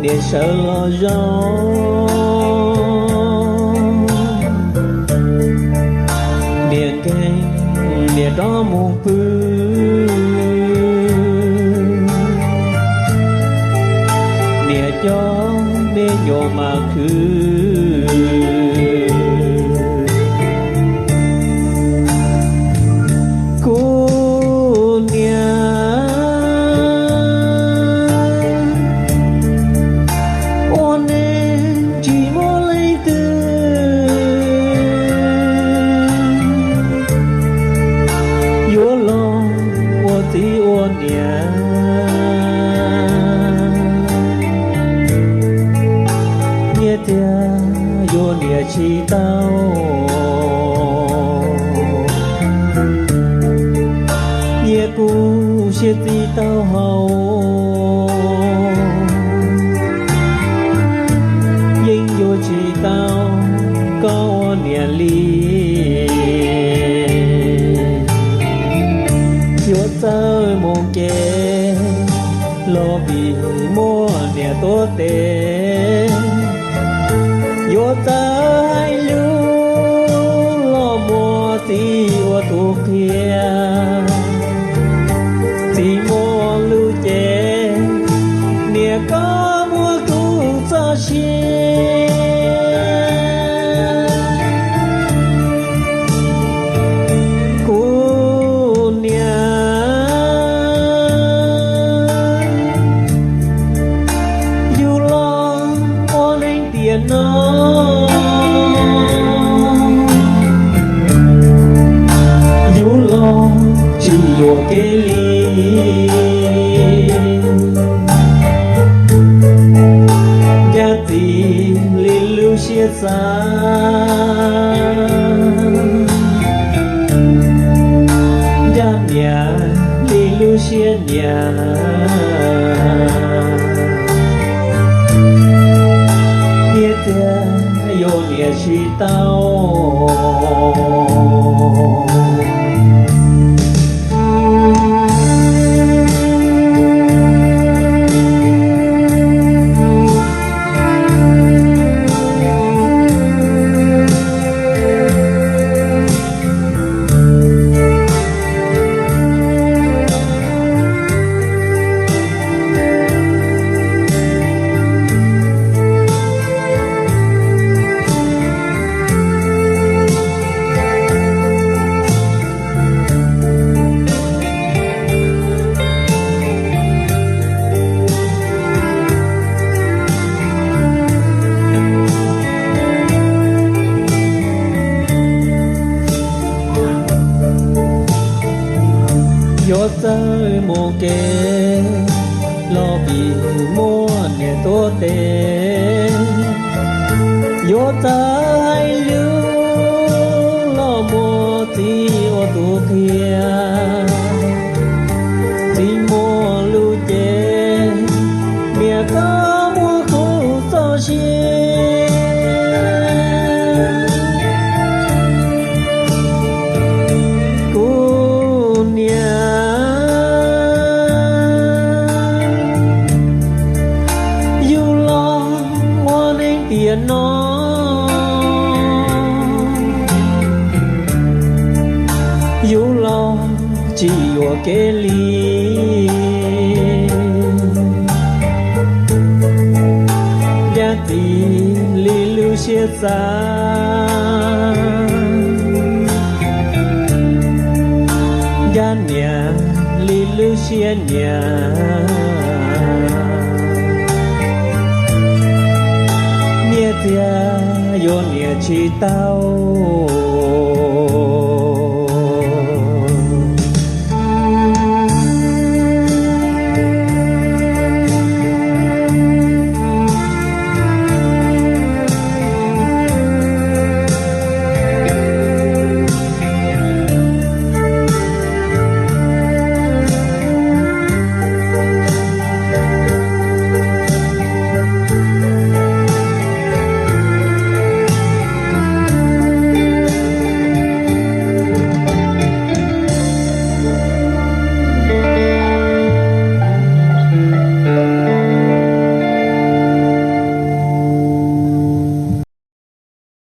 Niam sawv los zoo, niam nkeeg, niam rov mus pw, niam cov me nyuam mas khwv. Kuv niam ua neej tsis muaj leej twg yuav los ua txiv ua niam. Nyias tias yuav niam tsis tau, nyias kuv siab txij taub hau, yeej yuav tsis tau koj ua niam li. Yuav txawj mus kev los vim muaj niam tuav tes, yuav txawj hais lus los muaj txiv ua tus qhia. Txiv muaj lus ces niam koj muaj kuv txoj sia. Kuv niam yug los ua neej tiam no, yug los tsis yuam kev li. Ncaj txiv li lub siab xav, ncaj niam li lub siab nyiam. Nyias tias yuav niam tsis tau, yuav txawj mus kev los vim muaj niam tuav tes, yuav txawj hais lus los muaj txiv ua tus qhia. Txiv muaj lus ces niam koj muaj kuv txoj sia. Kuv niam yug los ua neej tiam no, yug los tsis yuam kev li. Ncaj txiv li lub siab xav, ncaj niam li lub siab nyiam. Nyias tias yuav niam tsis tau,